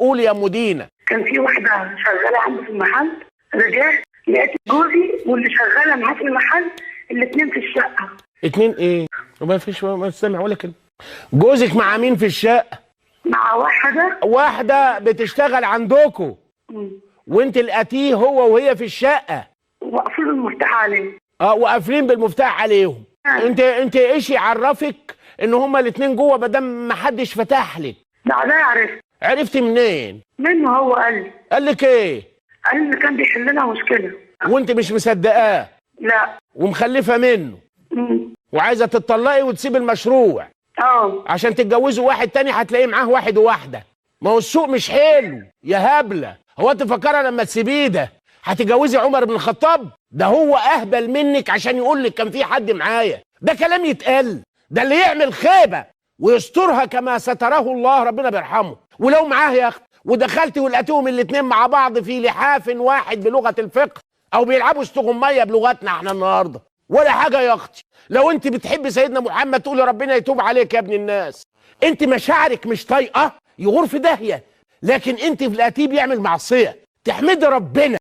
قول يا مدينة. كان في واحدة شغالة عنده في المحل، رجعت لقيت جوزي واللي شغالة معاه في المحل الاثنين في الشقة. اتنين ايه؟ وما فيش، ما سامع ولا كلمة. جوزك مع مين في الشقة؟ مع واحدة. واحدة بتشتغل عندكم. وانت لقيتيه هو وهي في الشقة. وقفلوا المفتاح عليه. اه، وقافلين بالمفتاح عليهم. انت ايش يعرفك ان هما الاتنين جوه ما دام ما حدش فتح لك؟ بعدها عرفت. عرفتي منين؟ منه هو قال لي. قال لك ايه؟ قال لي كان بيحل لنا مشكلة. وانت مش مصدقاه؟ لا. ومخلفه منه. وعايزه تتطلقي وتسيب المشروع. اه، عشان تتجوزوا واحد تاني هتلاقيه معاه واحد وواحدة. ما هو السوق مش حلو يا هبلة. هو انت فاكره لما تسيبيه ده هتتجوزي عمر بن الخطاب؟ ده هو اهبل منك عشان يقول لك كان في حد معايا. ده كلام يتقال؟ ده اللي يعمل خيبه ويسترها كما ستره الله، ربنا بيرحمه. ولو معاه يا اخت ودخلتي ولقيتهم الاتنين مع بعض في لحاف واحد بلغه الفقه، او بيلعبوا استغمايه بلغتنا احنا النهارده، ولا حاجة يا اختي. لو انت بتحبي سيدنا محمد تقولي ربنا يتوب عليك يا ابن الناس. انت مشاعرك مش طايقة يغور في داهية، لكن انت في لقيتيه بيعمل معصية تحمدي ربنا.